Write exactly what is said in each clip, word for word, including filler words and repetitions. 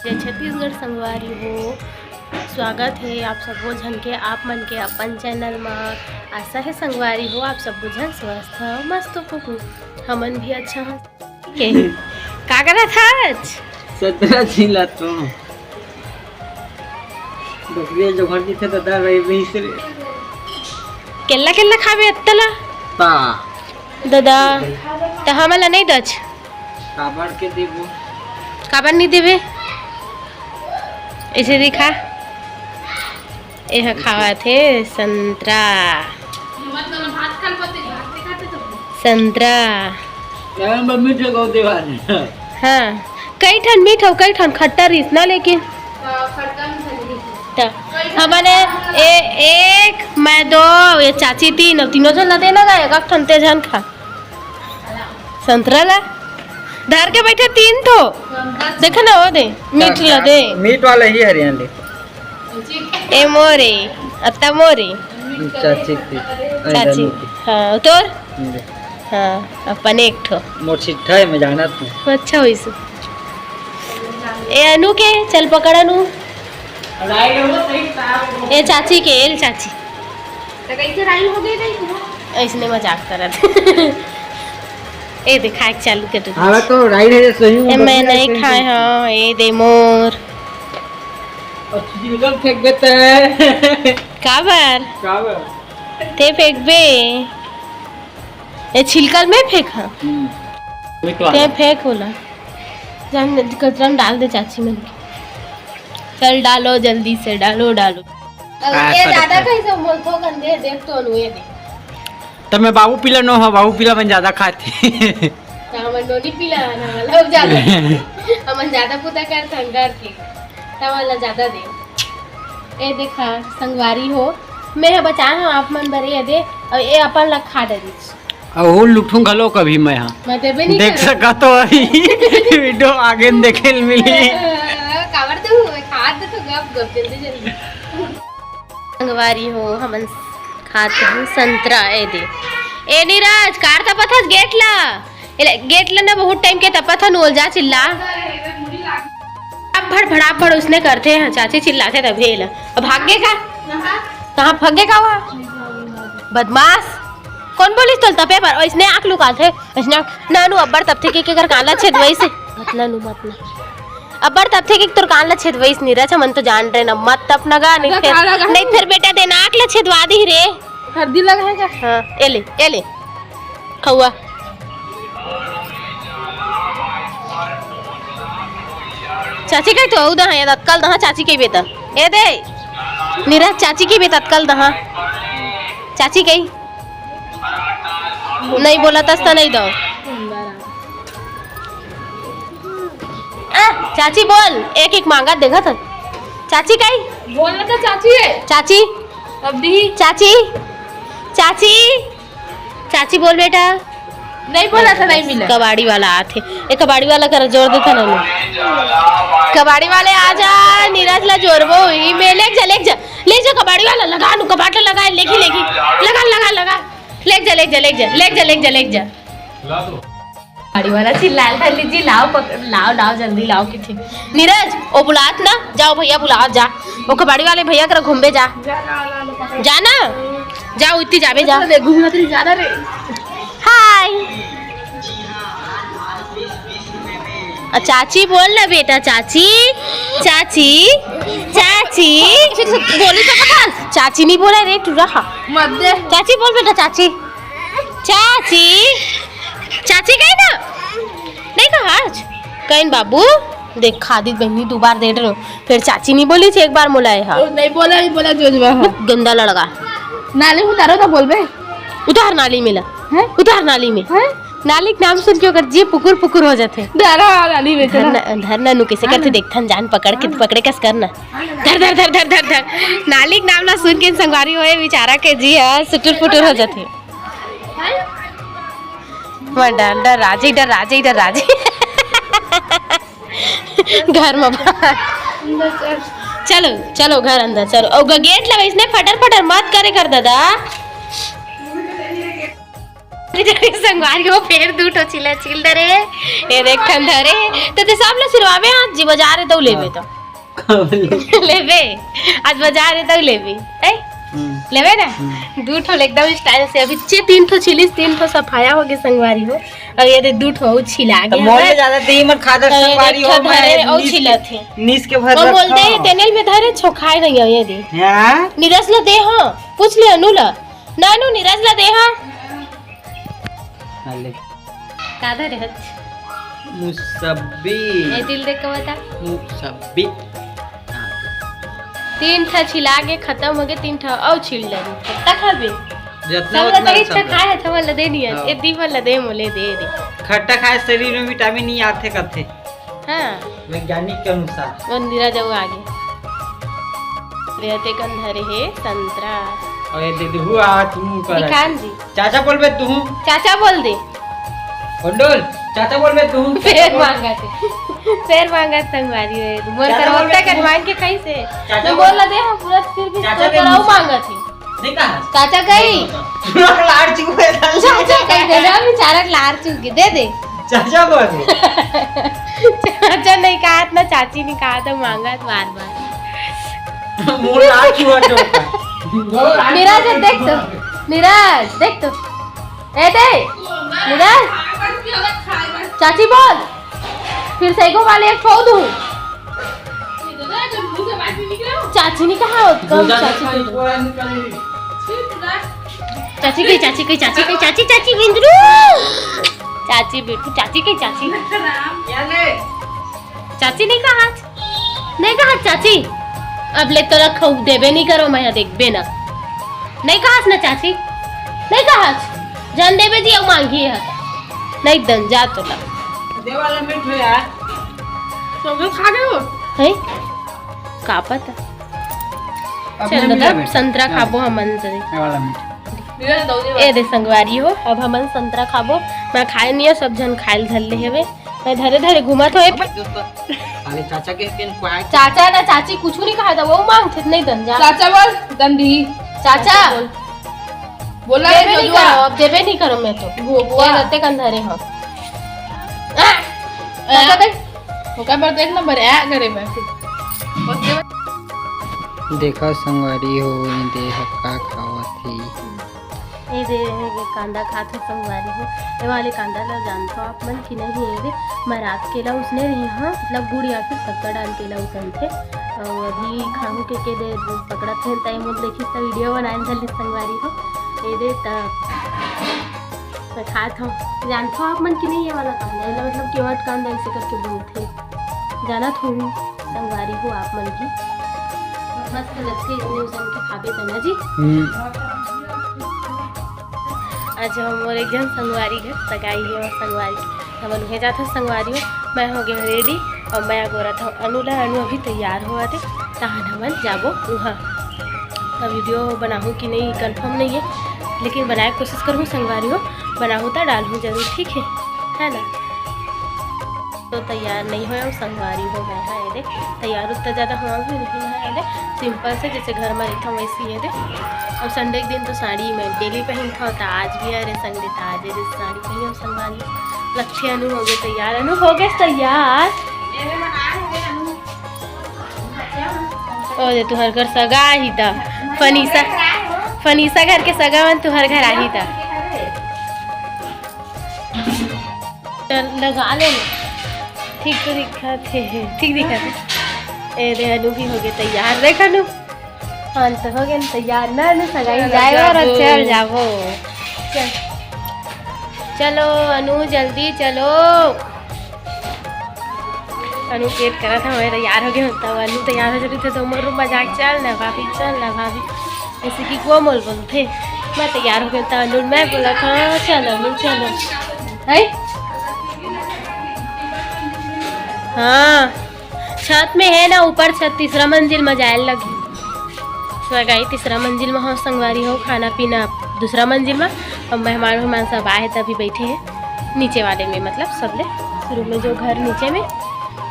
जय छत्तीसगढ़ संगवारी हो, स्वागत हे आप सबो झन के, आप मन के अपन चैनल म। आशा हे संगवारी हो, आप सबो झन स्वस्थ हो, मस्त हो। हमन भी अच्छा हन। के, का करत हच? संतरा छीलत हूँ। बकरिया जो घर दिखे तो दर रही भैंस रे। केला, केला खाबे अत्तला? ता। दादा, त हमन ला नहीं दच। काबर के देबो? काबर नहीं देबे? ऐसे दिखा। एह खावत हे संतरा। संतरा। यार, मम्मी से कहो दीवानी। हाँ, कई ठन मीठ अउ कई ठन खट्टा रहिस ना, लेकिन त हमन ए, एक, मैं दो, ये चाची तीन, अउ तीनों झन ला देना गा, एक ठन ते झन खा। संतरा ला धर के बैठे तीन ठो। देखे ना, वो दे, मीठ ला दे। मीठ वाला ही हरियाणा। ए मोरे, अत्ता मोरे। चाची की। चाची। हाँ, तोर? हाँ, अपन एक ठो। मोर छिट्ठा है, मैं जानत हूँ। अच्छा होइस। ए अनु के, चल पकड़ अनु। ए चाची के, एल चाची। तो कैसे राई हो गई नहीं तुम्हारा? ऐसने मजाक करत। ए दे, खाए के चालू कर दे। हाँ, तो राई है, सही में ए, मैं बकरी नहीं राई खाए, हाँ, ए दे मोर। और छिलकल फेंक देता है। काबर? काबर? ते फेंकबे। ए छिलकल में फेंक, हाँ। हम्म। वही तो ते आया। फेंक होला। जान, कचरा में डाल दे चाची मन के। चल डालो, जल्दी से डालो, डालो। अब हाँ, ये सब ज्यादा अच्छा। कहीं से बोलथो कंधे, देख तो नु ये दे। तब मैं बाबू पीला नो हो, बाबू पीला मन ज्यादा खाथे। तो हमन नोनी पीला ना, मतलब ज्यादा। हमन ज्यादा पुता करथन डर के। तब वाला ज्यादा दे। ए देखा, संगवारी हो, मैं ह बचाए हव आप मन बर, ए दे, अउ ए अपन ला खा डरिस। अउ लुटहूं घलो कभी मैं ह। मैं देबे नहीं देख करत। सकत हो, अभी वीडियो आगे न देखे ल मिली। काबर तू खात तो गप गप जल्दी जल्दी। संगवारी हो, हमन खात हन संतरा। ए दे, ए नीरज, कार तपत हस गेट ला? एले, गेट ला ना, बहुत टाइम के तपत हन, ओल जा चिल्ला। अब भड़ भड़ा भड़ उसने करथे, हाँ, चाची चिल्लाथे तभे एला। अब भाग गे का? कहाँ भाग गे का हुआ? बदमाश। कौन बोलिस तोल तपे पर? ओइसने आँख लुकाथे, ओइसने आँख। नानू अब्बड़ तपथे के, के कर कान ला छेदवइस हे। मत ना नू, मत ना। अब्बड़ तपथे के तोर कान ला छेदवइस नीरज, हमन तो जान रहे ना, मत तप ना गा, नहीं अगर फिर, काला गा नहीं फिर बेटा दे नाक ला छेदवा दी रे। हरदी लगा है क्या? हाँ, ए ले, ए ले। खउआ। चाची कही तो, अउ दहा, ये अतकल दहा, चाची कही बेटा। ए दे। नीरज, चाची कही बेटा, अतकल दहा। चाची कही। नहीं बोला तस त नहीं दो। आ, चाची बोल, एक एक मांगा देखा था। चाची कही। बोलना था चाची है। चाची। अब दी। चाची। चाची। चाची बोल बेटा। नहीं बोला था, नहीं मिला। कबाड़ी वाला आथे। ए, कबाड़ी वाला करा जोर देता ना। कबाड़ी वाले आ जा, नीरज ला जोरबो। ई में लेके जा, लेके जा। लेके जा कबाड़ी वाला, लगा नू, कबाड़ लगा, लेके, लेके। लगा, लगा, लगा। लेके जा, लेके जा, लेके जा, लेके जा, लेके जा, लेके जा। कबाड़ी वाला चिल्लाए ल धर लीजिए, "लाओ पकड़, लाओ, लाओ, जल्दी लाओ," किथे। नीरज, ओ बुलात ना, जाओ भैया बुलाओ, जा। ओ कबाड़ी वाले भैया करा घूमबे जा। जा ना, जा, उतनी जाबे जा। अरे, घूमत रही, जा ना रे। हाय। आ, चाची बोल ना बेटा, चाची, चाची, चाची। बोली तो बता। चाची नहीं बोला रे, टूरा। मत दे। चाची बोल बेटा, चाची। चाची, चाची कही ना? नहीं कहा आज? कहिन बाबू, देख खादी बहनी दो बार दे रहे हो, फिर चाची नहीं बोली थी एक बार मोला ये हा। ओ, नहीं बोला, नहीं बोला, जोजवा हा। गंदा लड़का। नाली में उतारो तो बोलबे। उतार नाली में ला। हैं? उतार नाली में। हैं? नाली के नाम सुन के ओकर जी पुकुर पुकुर हो जाथे। धरा नाली में चला। धरना, धरना नु कैसे हाँ करथे ना। देखथन जान पकड़ के, हाँ। पकड़े कस करना। धर, धर, धर, धर, धर, धर। नाली के नाम ला सुन के संगवारी होए बेचारा के जी ह सुटुर पुटुर हो जाथे। मैं डर, डर राजे, डर राजे, डर राजे। घर में बाहर। चलो, चलो घर अंदर चलो। और ग-, गेट ला इसने फटर फटर मत करे कर दादा। संगवारी हो, फेर दू ठो छिला छिल धरे हे। ये देख ठन धरे हे। त ते सब ल सिरवाबे आज जी, बजार हे तउ लेबे त। का बोले? लेबे। आज बजार हे तउ लेबे। ए? हम्म। लेबे ना? हम्म। दू ठो एकदम style से अभी चे तीन ठो छिलिस, तीन ठो सफाया होगे संगवारी हो। अउ ये दे दू ठो अउ छिला त गे मोर ले हवय। ज्यादा ते ही मत खा दे अउ ये संगवारी देख हो, धरे मैं अउ नीस के, छिलत हे। नीस के भर अउ बोल दे, रखा। तेने ल में धरे छो खाए नहीं हो, ये दे। हाँ? नीरज ल दे, हाँ। पूछ ले अनु ल। ना अनु, नीरज ल दे, हाँ। हाँ, ले। का धरे हच? मुसब्बी। ए, दिल देख के बता। मुसब्बी। तीन ठा छिला के खतम होगे, तीन ठा अउ छिल डरी। खट्टा खाबे? जतना सब ल उतना तरीस सब ठा ल। खाए हच, हमन ल दे नहीं हच। हाँ। ए, दी मन ल दे, मोले दे दे। खट्टा खाए शरीर में vitamin ई आथे कथे। हाँ। वैज्ञानिक के अनुसार। वो नीरज अउ आगे। रेते कन धरे हे संतरा। अउ ये दे दे हुआ तू कर। दिखान जी। चाचा बोलबे तू। चाचा बोल दे। गोंडोल, चाचा बोलबे तू। फेर मांगत हे। फेर मांगत संगवारी हे। मोर चाचा कर बोलबे होता तू। कर मांग के खाई से। चाचा मैं बोल बोल दे, हम पूरा फिर भी चाचा तो दे तोराऊ मुझे। मांगत हे। नहीं कहा। चाचा कही। पूरा लाड़ चुके हैं। चाचा कही दे ना, बेचारा लाड़ चुके, दे दे। चाचा बोल। चाचा नहीं कहा ना, चाची नहीं कहा तो मांगत बार बार। मुंह लाड़ चुका जो। नीरज, देख तो, नीरज, देख तो। ए दे, नीरज, चाची बोल, फिर से एगो वाले एक ठो दूँ। चाची नहीं कहा होत, कम दूजा चाची देखा, के। एक बार निकल गई। चाची कही, चाची कही, चाची कही, चाची, चाची बिंदरू। चाची बिट्टू, चाची कही, चाची। चाची नहीं कहा, नहीं कहा चाची। अब ले तोला खऊ देबे नहीं करो, मैं देखबे ना। नहीं कहा ना चाची, नहीं कहा। जान देबे जी, अब मांगी है। नहीं दन जा तोला। दे वाला मीठ हो यार। तो खा गए हो? हैं? का पता। अब चल मैं बता, मिलाबे। संतरा हाँ। खाबो हमन जरे। ये वाला मीठ। ए दे संगवारी हो, अब हमन संतरा खाबो। मैं खाए नहीं, सब झन खाए ल धर ले हेवे। मैं धरे धरे घूमत होए। अरे चाचा के पेन को आए। चाचा ना चाची कुछ नहीं कहा था, वो मांगथे नहीं दन जा। चाचा बोल, दंडी। चाचा। चाचा बोल। बोला देबे नहीं करो, अब देबे नहीं करो मैं तो। वो, वो ये रहते कन धरे हो। आ! चाचा देख। ओकर बर देख ना, बर आ करे मैं। देखा संगवारी हो, ये दे ह का खावत हे। ए दे, ए दे, कांदा खात हो संगवारी हो। ए वाले कांदा ला जानथो आप मन कि नहीं? ए दे, मैं रात के ला उसने रही, हाँ, मतलब गुड़ या फिर शक्कर डाल के ला उसनथे। अउ अभी खाहू के, के दे पकड़त हे, ताई मोर देखिस त वीडियो बनाए धर लिस संगवारी हो। ए दे, त मैं खात हूँ। जानथो आप मन कि नहीं ये वाला कांदा? एला मतलब केवट कांदा ऐसे करके बोलथे। जानत हो संगवारी हो आप मन भी। मस्त लगथे इसने उसन के खाबे त ना जी। हम्म। आज हम मोर एक झन संगवारी घर सगाई हे और संगवारी हमन उहे जाथन संगवारी हो। मैं हो गए रेडी और मैं गोरा था अनु ला, अनु अभी तैयार होवत हे, तहन हमन जाबो उहाँ। अब वीडियो बनाहूँ कि नहीं, कंफर्म नहीं है, लेकिन बनाए के कोशिश करहूँ संगवारी हो, बनाहूँ त डालहूँ जरूर, ठीक है, है ना? तो तैयार नहीं होए, संगवारी हो गए हैं, ये दे, तैयार उतना ज़्यादा हुआ भी नहीं है, ये दे, सिंपल से जैसे घर में रहता हूँ वैसे ही, ये दे। और संडे के दिन तो साड़ी मैं डेली पहनता हूँ, तो आज भी, अरे संडे था, आज ये दे साड़ी पहनी हूँ संगवारी। लक्ष्य अनु हो गए तैयार, अनु हो गए तैयार। ओ दे तुहर घर सगा आही त, फनीसा, फनीसा घर के सगा मन तुहर घर आही त। चल लगा ले ना। ठीक तो दिखत हे, ठीक दिखत हे। ए दे अनु भी हो गए तैयार, देख अनु। हाँ, तो हो गए ना तैयार ना, अनु सगाई चलो, जाए और जाबो। चल जाबो। चल। चलो अनु, जल्दी चलो। अनु wait करत हवे, तैयार हो गए होता, अनु तैयार हो जाते तो मोर रूम में जाके, "चल ना भाभी, चल ना भाभी।" जैसे कि कोमल बोलते, मैं तैयार हो गए था, अनु मैं बोला था, "चल अनु, चलो।" है? हाँ। छत में है ना, ऊपर छत, तीसरा मंजिल में जाए लगी। सगाई तीसरा मंजिल में हो, संगवारी हो, खाना पीना दूसरा मंजिल में। अब मेहमान, मेहमान सब आए हैं, तभी बैठे हैं नीचे वाले में, मतलब सब ले शुरू में जो घर नीचे में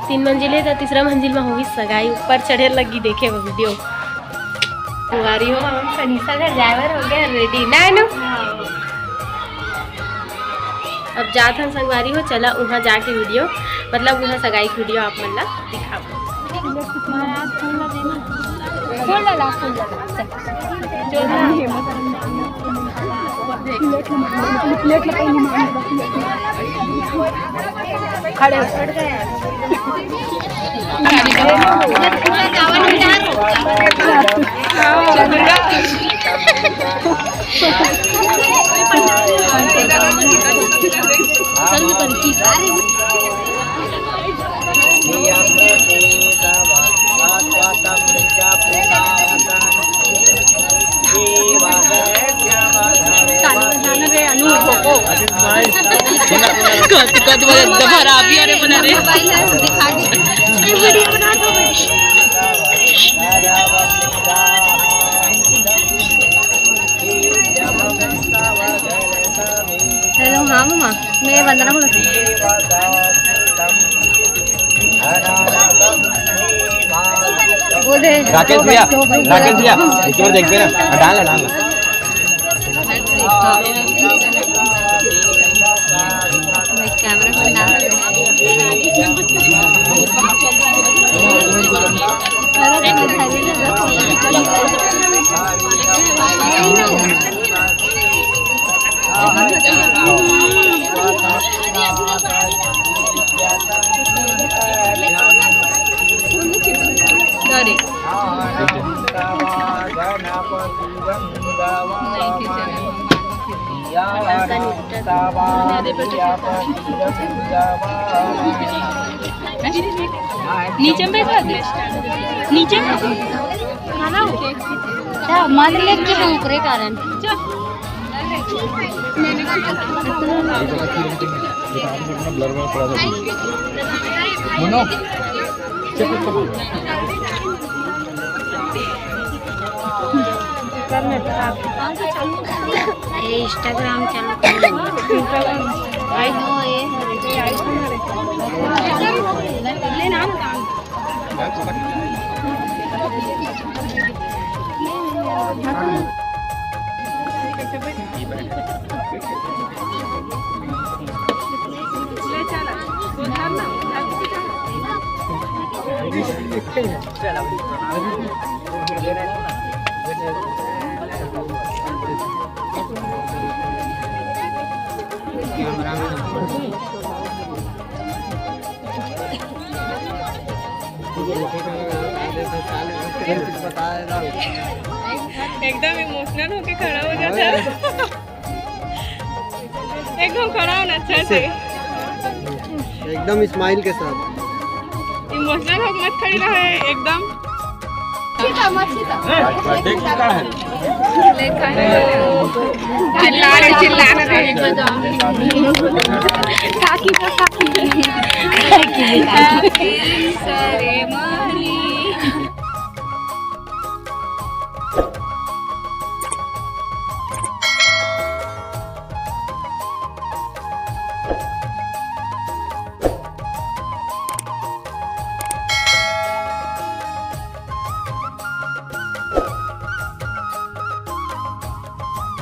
तीन मंजिल है, तो तीसरा मंजिल में होगी सगाई, ऊपर चढ़े लगी। देखे वो वीडियो। संगवारी हो, हम फनीसा घर जाए बर हो गए रेडी, ना नो? हाँ। अब जात हन संगवारी हो, चला उहाँ जाके वीडियो, मतलब उहाँ सगाई के वीडियो आप मन ला दिखाबो। महाराज फूल ला देना। फूल ला ला, फूल ला ला। चल। चल। खड़े हो। कद कद बड़ा दफा राबिया रे बना रे। हेलो, हाँ मामा, मैं वंदना बोलत हूँ। वो दे। राकेश भैया, राकेश भैया, एक बार देखबे ना, डाल ना, डाल ना। भाई, कैमरा में डाल। Got it. नीचे में बैठा दे, नीचे में। खाना हो? क्या? मन लेके हम ओकरे कारण। ब्लर में थोड़ा सा। मनो। ये Instagram चालू कर। आई नो ये। एकदम इमोशनल होके खड़ा हो जाता है। एकदम खड़ा होना अच्छा से। एकदम स्माइल के साथ। इमोशनल होके मत खड़ी रहे एकदम। चिल्ला रहे, चिल्ला रहे। काकी, काकी। काकी, काकी।